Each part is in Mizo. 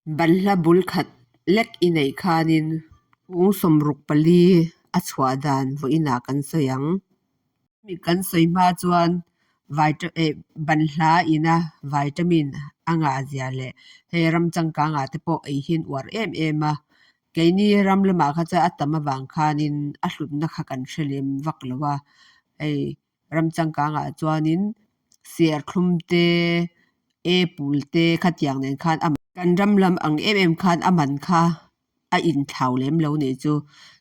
Banhla bul khat lek i neih khanin kung 64 a chhuah dan vawiinah kan sawi ang. Mi kan sawi hma chuan banhla ina vitamin a ngah zia leh hei ram changkangah te pawh ei hi an uar em em a. Keini ram lamah kha chuan a tam avang khanin a hlutna kha kan hre lem vak lo a. Hei ram changkangah chuanin serthlum te, apple te khatiang nen khan a kan ram lam ang em em khan a man kha a inthlau lem lo nih chu.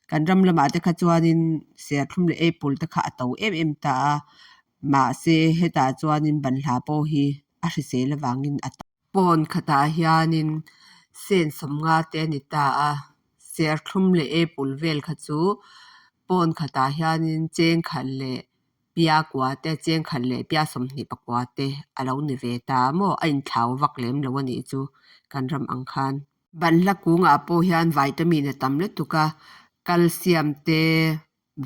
Kan ram lamah te kha chuanin serthlum leh apple te kha a to em em ta a, mahse hetah chuanin banhla pawh hi a hrisel avangin a tam. Pawn khatah hianin sen 50 te a ni ta a, serthlum leh apple vel kha chu pawn khatah hianin cheng khat leh pia kua te cheng khat leh pia 29 te a lo ni ve ta maw a inthlau vak lem lo a nih chu kan ram ang khan. Banhla kungah pawh hian vitamin a tam lutuk a, calcium te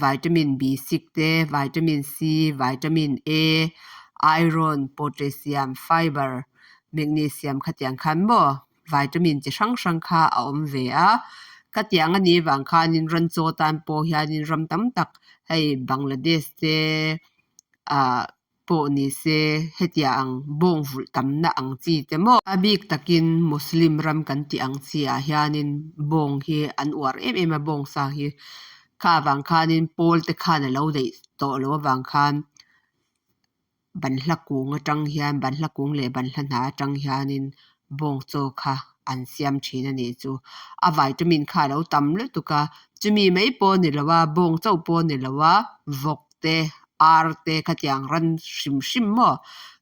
vitamin B six te, vitamin C, vitamin A, iron, potassium, fiber, magnesium khatiang khan maw vitamin chi hrang hrang kha a awm ve a. Khatiang a nih vang khanin ran chaw tan pawh hianin ram tam tak hei Bangladesh te ah pawh ni se hetiang ang bawng vulh tamna ang chi te maw. A bik takin Muslim ram kan tih ang chi ah hianin bawng hi an uar em em a bawng sa hi kha avang khanin pawl te khan a lo daih tawh loh avang khan banhla kung atang hian banhla kung leh banhla hna atang hianin bawng chaw kha an siam thin a nih chu. A vitamin kha a lo tam lutuk a, chumi mai pawh a ni lo a, bawng chauh pawh a ni lo a, vawk te ar te khatiang ran hrim hrim maw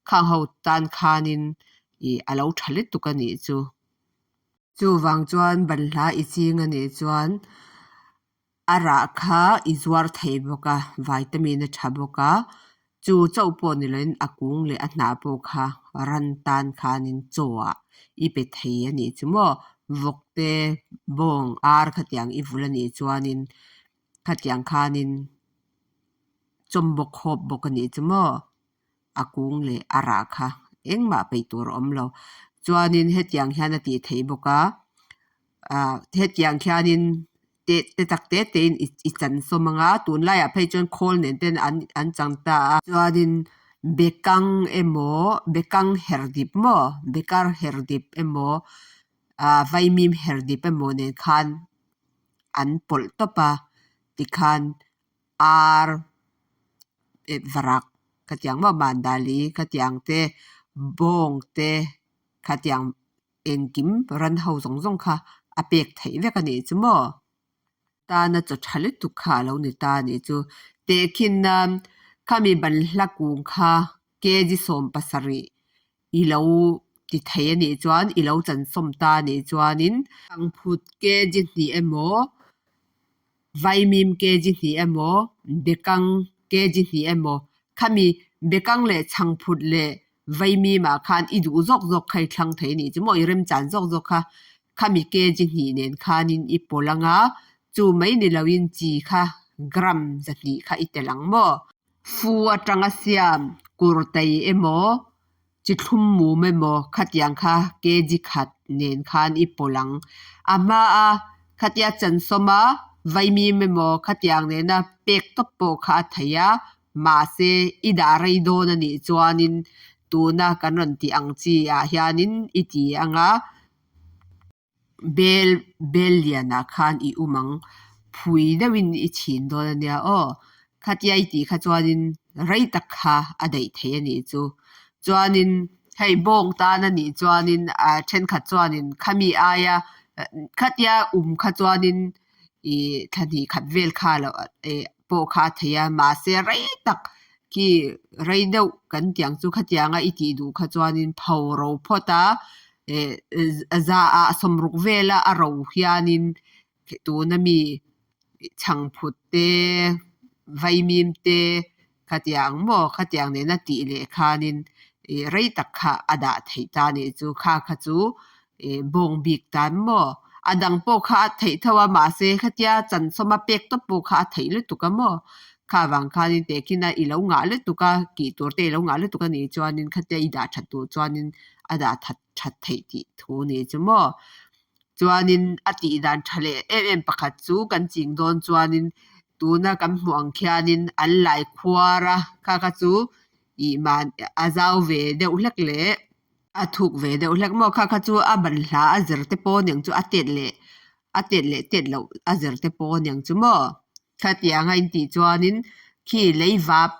khang ho tan khanin ih a lo tha lutuk a nih chu. Chuvang chuan banhla i ching a nih chuan a rah kha i zuar thei bawk a, vitamin a tha bawk a, chu chauh pawh ni loin a kung leh a hnah pawh kha ran tan khanin chaw ah i pe thei a nih chu maw. Vawk te bawng ar khatiang i vul a nih chuanin khatiang khanin chawm bawk hawp bawk a nih chu maw a kung leh a rah kha engmah peih tur a awm lo chuanin hetiang hian a tih theih bawk a ah hetiang khianin te te tak te te in i chan sawm ang a tunlaiah phei chuan khawl nen ten an an chang ta a chuanin bekang emaw bekang her dip maw bekar her dip emaw ah vaimim her dip emaw nen khan. an pawlh tawp a tikhan ar eh varak khatiang maw mandali khatiang te bawng te khatiang engkim ran ho zawng zawng kha a pek theih vek a nih chu maw tana chaw tha lutuk kha a lo ni ta a nih chu tehkhin nan khami banhla kung kha kg 17 I lo ti thei a nih chuan i lo chansawm ta a nih chuanin chhangphut kg hnih emaw, vaimim kg hnih emaw, bekang kg hnih emaw khami bekang leh chhangphut leh vaimim ah khan i duh zawk zawk kha i thlang thei a nih chu maw i remchan zawk zawk kha khami kg hnih nen khanin i pawlh anga chu mai ni loin chi kha gram 200 kha i telh ang maw. Fu atanga siam kurtai emaw chi thlum mum emaw khatiang kha kg khat nen khan i pawlh ang. A hmaa khatia chansawm a vaimim emaw khatiang nena pek tawp pawh kha a thei a, mahse i dah rei dawn a nih chuanin tuna kan rawn tih ang chi ah hianin i ti ang a. Bel bel lianah khan i um ang, phui deuhin i chhin dawn a nia aw. Khatia i tih kha chuanin rei tak kha a daih thei a nih chu. Chuanin hei bawng tan a nih chuanin ah thenkhat chuanin khami aia khatia um kha chuanin ih thla hnih khat vel kha lo ih pawh kha a thei a mahse rei tak khi rei deuh kan tih ang chu khatianga i tih duh kha chuanin pho ro phawt a eh za ah 60 vela a ro hianin tuna mi chhangphut te vaimim te khatiang maw khatiang nena tih leh khanin ih rei tak kha a dah theih ta anih chu kha kha chu ih bawng bik tan maw a dang pawh kha a theih tho a mahse khatia chansawm a pek tawp pawh kha a theih lutuk a maw kha vang khanin tehkhin a i lo ngah lutuk a kih tur te i lo ngah lutuk a nih chuanin khatia i dah that duh chuanin a dah that that theih tih thu a nih chu maw. Chuanin a tih dan tha leh em em pakhat chu kan ching dawn chuanin tuna kan hmuh ang khianin an lai khuar a kha kha chu ih mah a zau ve deuh hlek leh a thuk ve deuh hlek maw kha kha chu a banhla a zir te pawh aniang chu a tet leh a tet leh tet loh a zir te pawh aniang chu maw khatiang a intih chuanin khi lei vap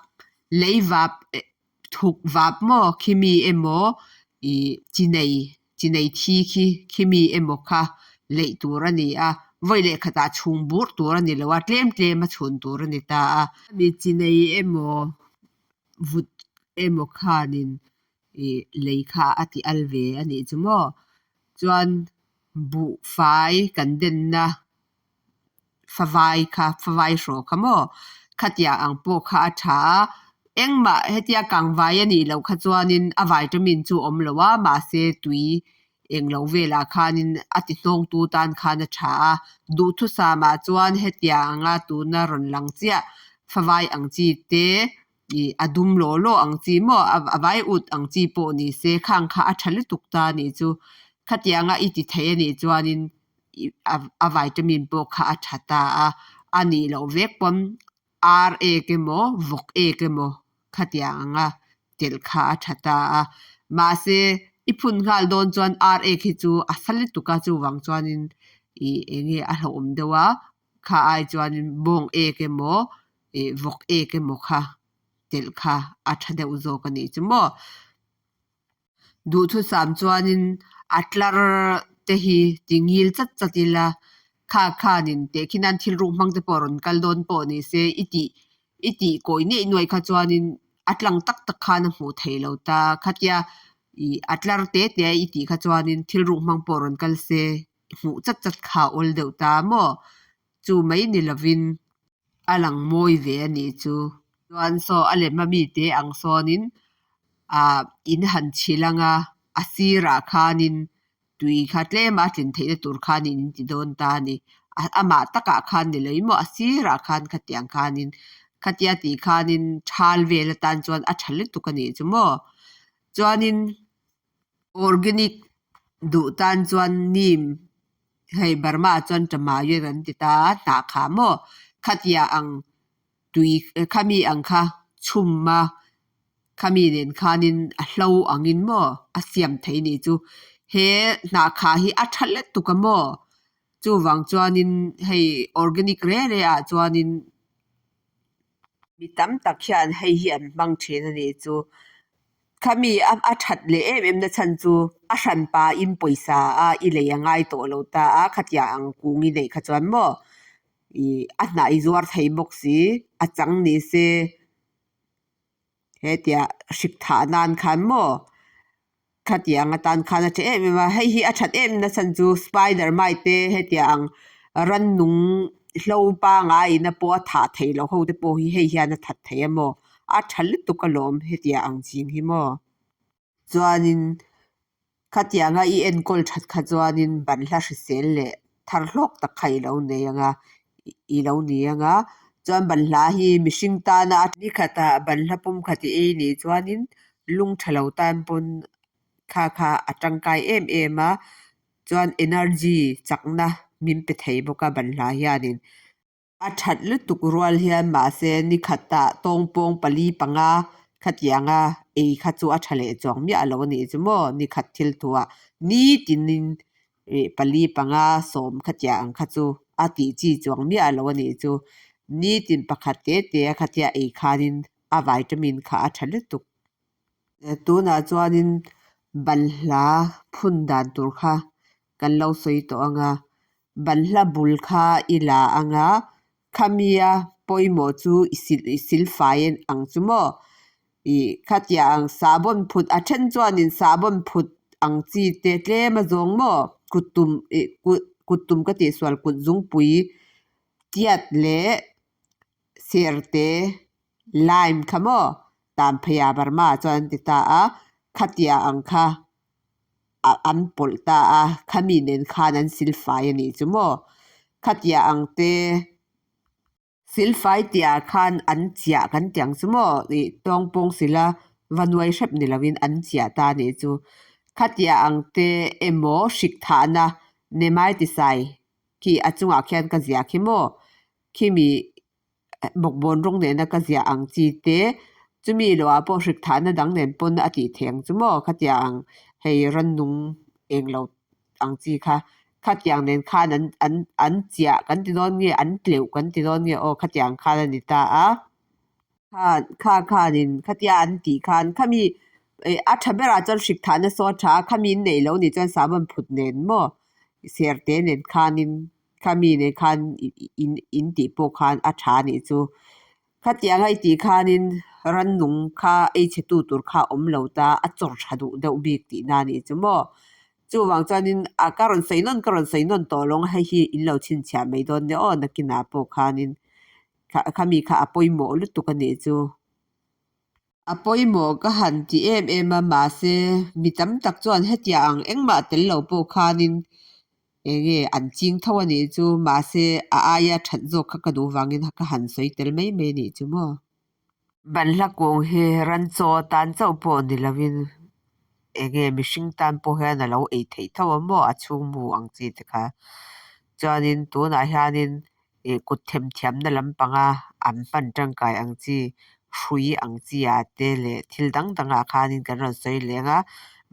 lei vap eh thuk vap maw khimi emaw ih chi nei chi nei thi khi khimi emaw kha leih tur a ni a vawi leh khatah chhung bur tur a ni lo a tlem tlem a chhun tur a ni ta a. Mi chi nei emaw vut emaw khanin ih lei kha a ti al ve a nih chu maw chuan buhfai kan denna favai kha favai hrawh kha maw khatiang ang pawh kha a tha a engmah hetia kangvai a nih loh kha chuanin a vitamin chu a awm lo a mahse tui englo velah khanin a ti hnawngtu tan khan a tha a duhthusam ah chuan hetiang anga tuna rawn lang chiah favai ang chi te ih a dum law law ang chi maw a vai ut ang chi pawh ni se khang kha a tha lutuk ta a nih chu khatianga i ti thei a nih chuanin ih a vitamin pawh kha a tha ta a a nih loh vek pawn ar ek emaw vawk ek emaw khatiang anga telh kha a tha ta a mahse i phun nghal dawn chuan ar ek hi chu a sa lutuk a chuvang chuanin ih eng nge a hlauhawm deuh a kha ai chuanin bawng ek emaw ih vawk ek emaw kha telh kha a tha deuh zawk a nih chu maw. Duhthusam chuanin a tlar te hi ti ngil chat chat ila kha khanin tehkhin nan thil ruk hmang te pawh rawn kal dawn pawh ni se i tih i tih kawi neih nuai kha chuanin a tlang tak tak khan a hmuh theih lo ta khatia ih a tlar te te a i tih kha chuanin thil ruk hmang pawh rawn kal se hmuh chat chat kha a awl deuh ta maw chu mai ni lovin a lang mawi ve a nih chu. Chuan saw a lem a mite ang sawnin ah in han chhilh anga a sirah khanin tui kha tlem a tlin theihna tur khanin in ti dawn ta a ni. Amah takah khan ni lo emaw a sirah khan khatiang khanin khatia tih khanin thal vel atan chuan a tha lutuk a nih chu maw. Chuanin organic duh tan chuan neem hei Burma ah chuan tamayu an ti ta a hnah kha maw khatia ang tui khami ang kha chhum a khami nen khanin a hlo angin maw a siam thei nih chu he hnah kha hi a tha lutuk a maw chuvang chuanin hei organic reh reh ah chuanin mi tam tak hian hei hi an hmang thin a nih chu. Khami a a that leh em em na chhan chu a hran pahin pawisa a i lei a ngai tawh lo ta a khatiang ang kung i neih kha chuan maw ih a hnah i zuar thei bawk si a chang ni se hetia hrik thah nan khan maw khatiang atan khan a tha em em a hei hi a that em na chhan chu spider mite te hetiang rannung hlo pangai na pawh a thah theih loh ho te pawh hi hei hian a that thei a maw. A tha lutuk alawm hetiang ang ching hi maw. Chuanin khatianga i enkawl that kha chuanin banhla hrisel leh thar hlawk tak kha i lo nei ang a, i lo ni ang a. Chuan banhla hi mihring tana a nikhatah banhla pum khat i ei nih chuanin lung tha lo tan pawn kha kha a tangkai em em a. Chuan energy chakna min pe thei bawk a banhla hianin. A that lutuk rual hian mahse nikhatah tawngpawng pali panga khatianga ei kha chu a tha leh chuang miah lo a nih chu maw nikhat thil thuah nitinin ih pali panga sawm khatiang ang kha chu a tih chi chuang miah lo a nih chu nitin pakhat te te a khatia ei khanin a vitamin kha a tha lutuk. Tunah chuanin banhla phun dan tur kha kan lo sawi tawh ang a, banhla bul kha i la ang a, khamia pawimawh chu i sil i silfai ang chu maw ih khatiang ang sahbawn phut a then chuanin sahbawn phut ang chi te tlem a zawng maw kut tum ih kut kut tum ka tih sual kut zungpui tiat leh serte lime kha maw tan phei a Burma ah chuan an ti ta a khatia ang kha an pawlh ta a khami nen khan an silfai a nih chu maw khatia ang te silfai tih ah khan an chiah kan ti ang chu maw ih tawngpawng sila va nuai hrep ni lovin an chiah ta a nih chu khatia ang te emaw hrik thahna. Nemaitisai khi a chungah khian ka ziah khi maw khimi bawkbawn rawng nena ka ziah ang chi te chumi loh ah pawh hrik thahna dang nen pawn a tih theih ang chu maw khatiang ang hei rannung eng lo ang chi kha khatiang nen khan an an an chiah kan ti dawn nge an tleuh kan ti dawn nge aw khatiang khan a ni ta a. Khan kha khanin khatia an tih khan khami eh a tha berah chuan hrik thahna saw a tha a khami in neih loh a nih chuan sahbawn phut nen maw serte nen khanin khami nen khan in in tih pawh khan a tha a nih chu. Khatianga i tih khanin rannung kha ei chhe tu tur kha a awm lo ta a chawr tha duh deuh bik tihna a nih chu maw. Chuvang chuanin a ka rawn sawi nawn ka rawn sawi nawn tawh lawng hei hi in lo chhinchhiah mai dawn nia aw nakinah pawh khanin khami kha a pawimawh lutuk a nih chu. A pawimawh ka han ti em em a mahse mi tam tak chuan hetiang ang engmah tel lo pawh khanin eng nge an ching tho a nih chu mahse a aia that zawk kha ka duh vangin ka han sawi tel mai mai a nih chu maw. Banhla kung hi ranchaw tan chauh pawh ni lovin eng nge mihring tan pawh hian a lo ei theih tho a maw a chhungmu ang chi te kha. Chuanin tunah hianin ih kut themthiamna lampanga an hman tangkai ang chi hrui ang chi ah te leh thil dang dang ah khanin kan rawn sawi leng a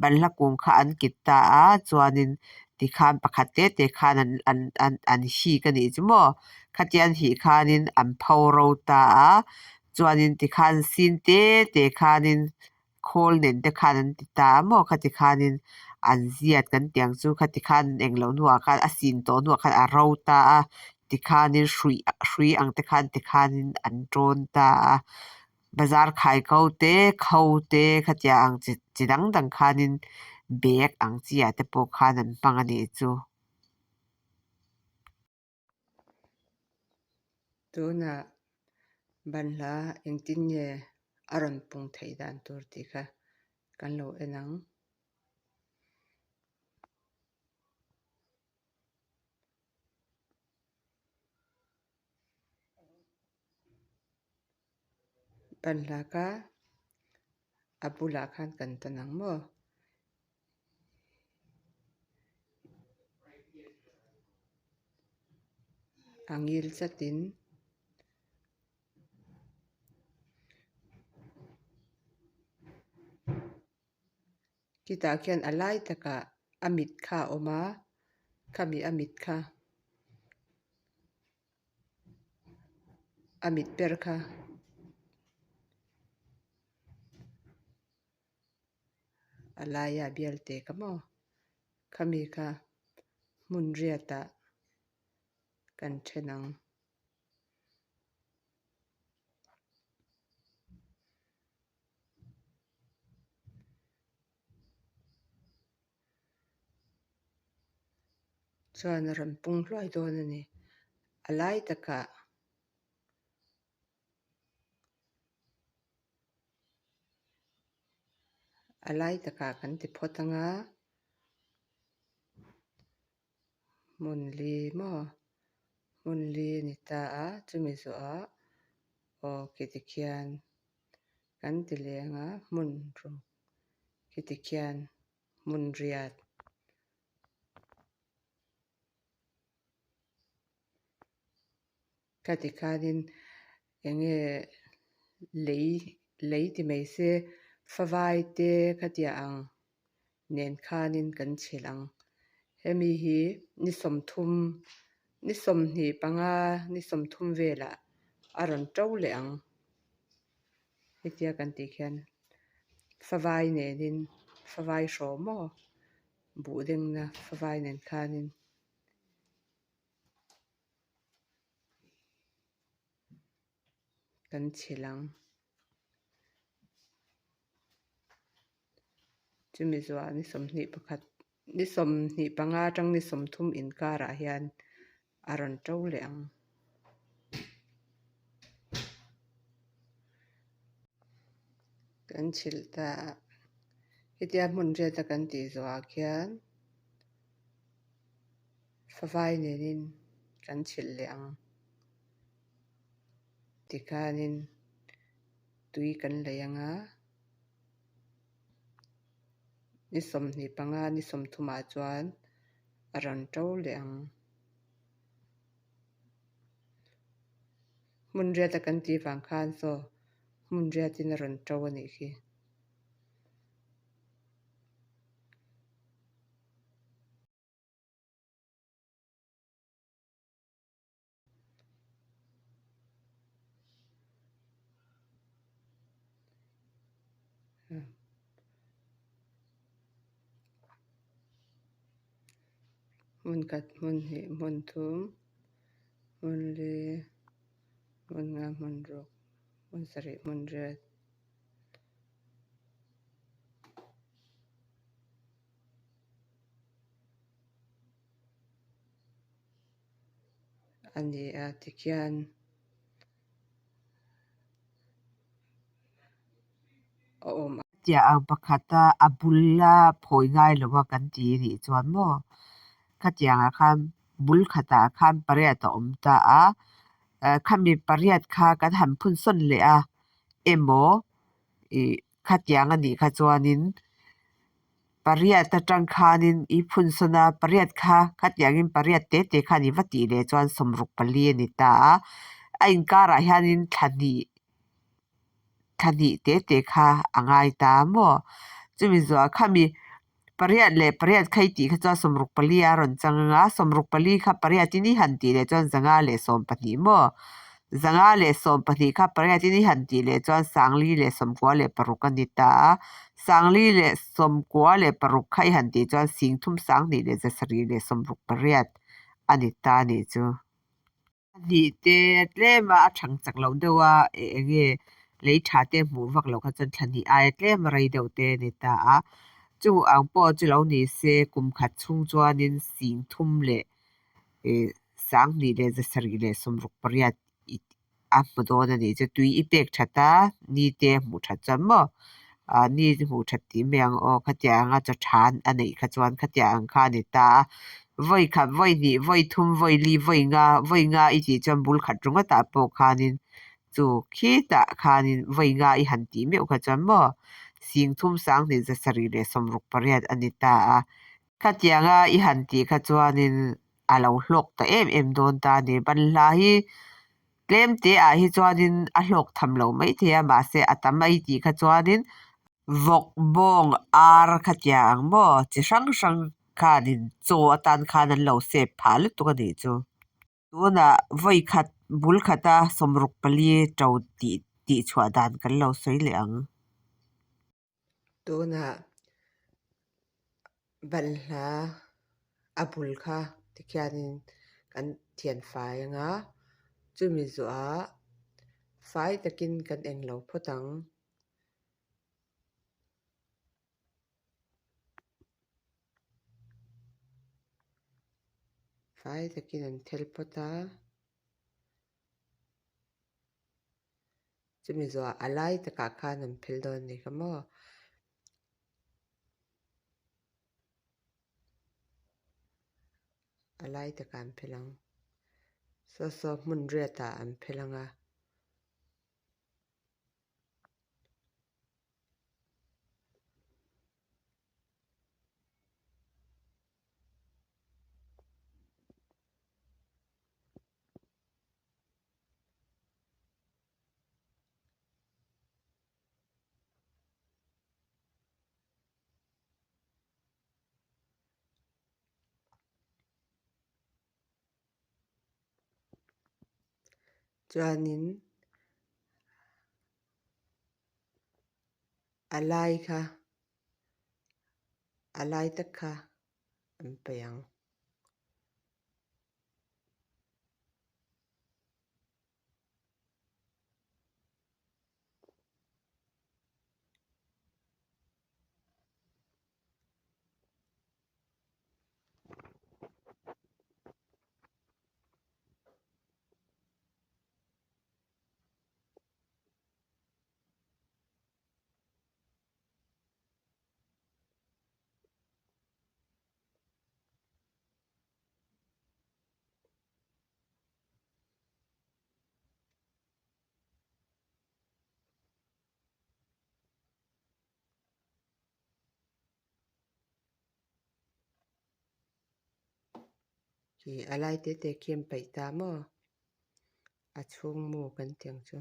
banhla kung kha an kit ta a chuanin tikhan pakhat te te khan an an an an hik a nih chu maw khatia an hih khanin an pho ro ta a chuanin tikhan sin te te khanin khawl nen te khan an ti ta a maw khati khanin an ziat kan tih ang chu khati khan englo hnuah khan a sin tawh hnuah khan a ro ta a tikhanin hruih hrui ang te khan tikhanin an tawn ta a bazar khai ko te kho te khatiang ang chi chi dang dang khanin bag ang chi ah te pawh khan an hmang a nih chu. Tunah banhla engtin nge a rawn pung theih dan tur tih kha kan lo en ang. Banhla kha a bulah khan kan tan ang maw? A ngil chatin khitah khian a lai takah a mit kha a awm a khami a mit kha a mit ber kha. A laia bial te ka maw khami kha hmun riatah kan then ang. Chuan a rawn pung hluai dawn a ni a lai takah. A lai takah kan ti phawt ang a hmun li maw hmun li a ni ta a chumi zawhah aw khiti khian kan ti leng a hmun ruk khiti khian hmun riat. Khati khanin eng nge lei lei ti mai se favai te khatia ang nen khanin kan chhilh ang. Hemi hi ni sawmthum ni sawmhnih panga ni sawmthum velah a rawn to leh ang. Hetia kan tih khian favai nenin favai hraw maw buh dengna favai nen khanin. Kan chhilh ang. Chumi zuah ni sawmhnih pakhat ni sawmhnih panga atang ni sawmthum inkarah hian a rawn to leh ang. Kan chhilh ta a, hetia hmun riata kan tih zawhah khian. Favai nenin kan chhilh leh ang tikhanin tui kan lei ang a, ni sawmhnih panga ni sawmthumah chuan A rawn to leh ang. Hmun riat a kan tih vang khan saw hmun riatin a rawn to a nih khi. Hmun khat hmun hnih hmun thum hmun li hmun nga hmun ruk hmun sarih hmun riat. A ni a tikhian a awm a. Tiah ang pakhata a bul a phawi ngai lo a kan ti nih chuan maw khatiangah khan bul khatah khan pariat a awm ta a, khami pariat kha kan han phun sawn leh a emaw ih khatiang a nih kha chuanin pariat atang khanin i phun sawn a pariat kha khatiangin pariat te te khan i va tih leh chuan sawmruk pali a ni ta a a inkarah hianin thla hnih thla hnih te te kha a ngai ta maw chumi zawhah khami pariat leh pariat kha i tih kha chuan sawmruk pali a rawn chang ang a sawmruk pali kha pariatin i han tih leh chuan zanga leh sawmpahnih maw zanga leh sawmpahnih kha pariatin i han tih leh chuan sangli leh sawmkua leh paruk a ni ta a sangli leh sawmkua leh paruk kha i han tih chuan singthum sanghnih leh zasarih leh sawmruk pariat a ni ta a nih chu. Hnih te tlem a a thang chak loh deuh a eng nge lei tha te hmuh vak loh kha chuan thla hnih aia tlem a rei deuh te a ni ta a chu ang pawh chu lo ni se kum khat chhung chuanin sing thum leh ih sanghnih leh zasarih leh sawmruk pariat a hmu dawn a nih chu tui i pek that a ni te a hmuh that chuan maw ah ni te hmuh that tih mai ang aw khatiang anga chaw tha a neih kha chuan khatiang ang kha a ni ta a vawi khat vawi hnih vawi thum vawi li vawi nga vawi nga i tih chuan bul khat ringawt ah pawh khanin chu khitah khanin vawi nga i han tih meuh kha chuan maw sing thum sanghnih zasarih leh sawmruk pariat a ni ta a khatianga i han tih kha chuanin a lo hlawk ta em em dawn ta a ni. Banhla hi tlem te ah hi chuanin a hlawk tham lo maithei a mahse a tam a i tih kha chuanin vawk bawng ar khatiang ang maw chi hrang hrang khanin chaw atan khan an lo sep phah lutuk a nih chu. Tunah vawi khat bul khata sawmruk pali to tih tih chhuah dan kan lo sawi leh ang. Tunah banhla a bul kha tikhianin kan thian fai ang a, chumi zawhah fai takin kan englo phawt ang. Fai takin an thel phawt a. Chumi zawhah a lai takah khan an phel dawn a ni kha maw. A lai takah an phel ang. Saw saw hmun riatah an phel ang a. Chuanin a lai kha a lai tak kha an paih ang. Khi a lai te te khi an paih ta maw? A chhung mu kan ti ang chu.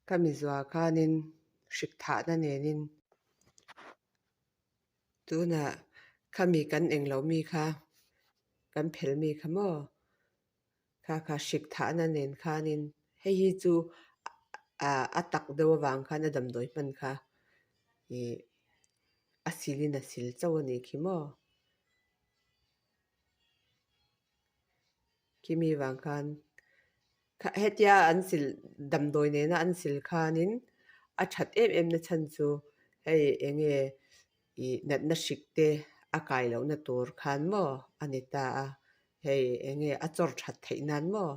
Ka mizua khanin hrik thahna nenin tunah khami kan englo mi kha kan phel mi kha maw? Kha kha hrik thahna nen khanin hei hi chu a tak deuh avang khan a damdawi hman kha ih a silin a sil chauh a nih khi maw. Khimi vang khan hetia an sil damdawi nena an sil khanin a that em em na chhan chu hei eng nge ih natna hrik te a kai lohna tur khan maw a ni ta a hei eng nge a chawr that theih nan maw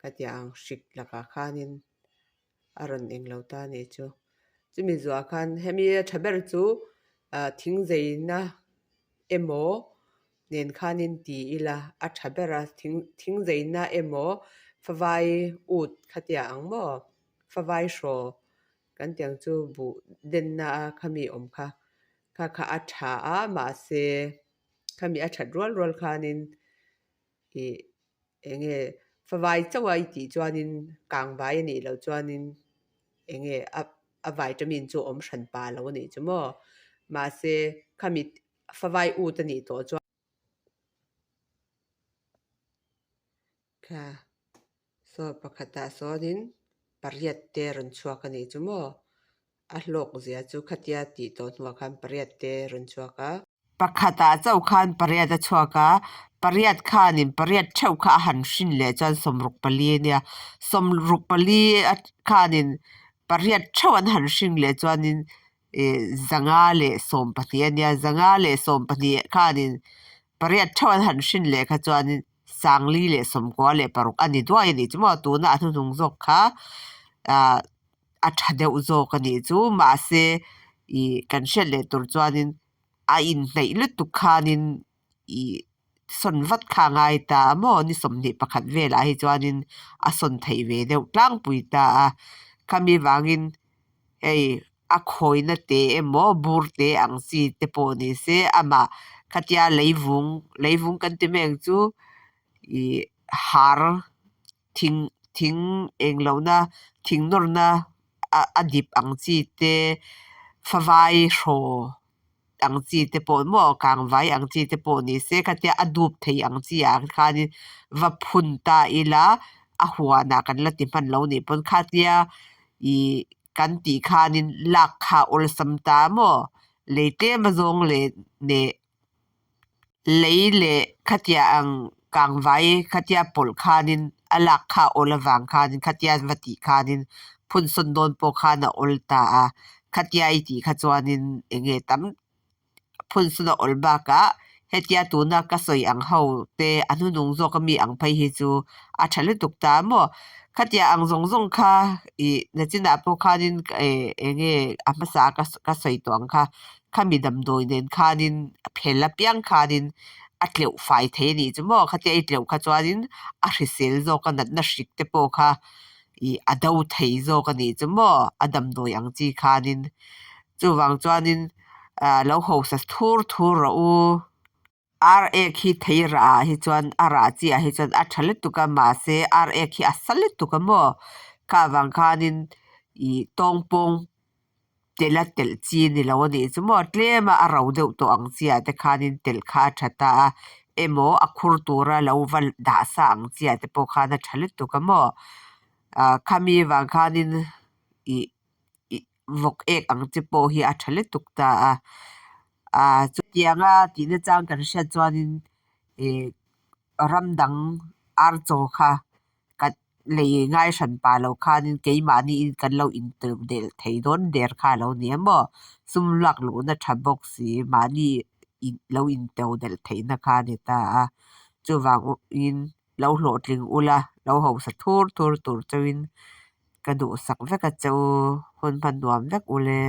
ka ti ang hrik lakah khanin a rawn eng lo ta a nih chu chumi zuah khan hemi a tha ber chu ah thing zeina emaw nen khanin ti ila a tha ber a thing thing zeina emaw favai ut khatia ang maw favai hraw kan tiang chu buh denna a khami awm kha kha kha a tha a mahse khami a that rual rual khanin ih eng nge favai chauh a i tih chuanin kangvai a nih loh chuanin eng nge a a vitamin chu a awm hran pa lo a nih chu maw mahse khami favai ut a nih tawh chuan. Kha saw pakhatah sawnin pariat te rawn chhuak a nih chu maw? A hlawk zia chu khatia tih tawh hnuah khan pariat te rawn chhuak a. Pakhatah chauh khan pariat a chhuak a, pariat khanin pariat theuh kha a han hrin leh chuan sawmruk pali a nia. Sawmruk pali khanin pariat theuh an han hring leh chuanin ih zanga leh sawmpahnih a nia. Zanga leh sawmpahnih khanin pariat theuh an han hrin leh kha chuanin Sangli leh sawmkua leh paruk a ni duai a nih chu maw tuna a hnuhnung zawk kha ah a tha deuh zawk a nih chu mahse ih kan hriat leh tur chuanin a inhnaih lutuk khanin ih sawn vat kha a ngai ta a maw ni sawmhnih pakhat velah hi chuanin a sawn theih ve deuh tlangpui ta a khami vangin hei a khawina te emaw bur te ang chi te pawh ni se amah khatia leivung leivung kan ti mai ang chu ih har thing thing eng lohna thing nawrna a dip ang chi te favai hraw ang chi te pawh maw kangvai ang chi te pawh ni se khatia a dup thei ang chi ah khanin va phun ta ila a huanah kan la ti hman lo nih pawn khatia ih kan tih khanin lak kha a awlsam ta maw lei tlem a zawng leh neh lei leh khatia ang kangvai khatia pawlh khanin a lak kha a awl avang khanin khatia va tih khanin phun sawn dawn pawh khan a awl ta a khatia i tih kha chuanin eng nge tam phun sawn a awl bakah hetia tuna ka sawi ang ho te a hnuhnung zawk ami ang phei hi chu a tha lutuk ta maw khatia ang zawng zawng kha ih nachinah pawh khanin eh eng nge a hmasa a ka sawi tawh ang kha khami damdawi nen khanin a phel apiang khanin a tleuh fai thei a nih chu maw khatia i tleuh kha chuanin a hrisel zawk a natna hrik te pawh kha ih a do thei zawk a nih chu maw a damdawi ang chi khanin chuvang chuanin ah lo hausa thur thur rawh u. Ar ek hi thei rah ah hi chuan a rah chi ah hi chuan a tha lutuk a mahse ar ek hi a sa lutuk a maw kha vang khanin ih tawngpawng telh a telh chi a ni lo a nih chu maw tlem a a ro deuh tawh ang chi ah te khanin telh kha a tha ta a emaw a khur tura lo va dah sa ang chi ah te pawh khan a tha lutuk a maw ah khami vang khanin ih ih vawk ek ang chi pawh hi a tha lutuk ta a ah chutianga tihna chang kan hriat chuanin ih ram dang ar chaw kha kan lei ngai hran pah loh khanin keimahniin kan lo intur delh thei dawn der kha a lo ni a maw sum lak luhna tha bawk si mahni lo intur delh theihna kha a ni ta a chuvangin lo hlawhtling ula lo hausa thur thur tur chauhin ka duhsak vek a che u hun hman nuam vek ule.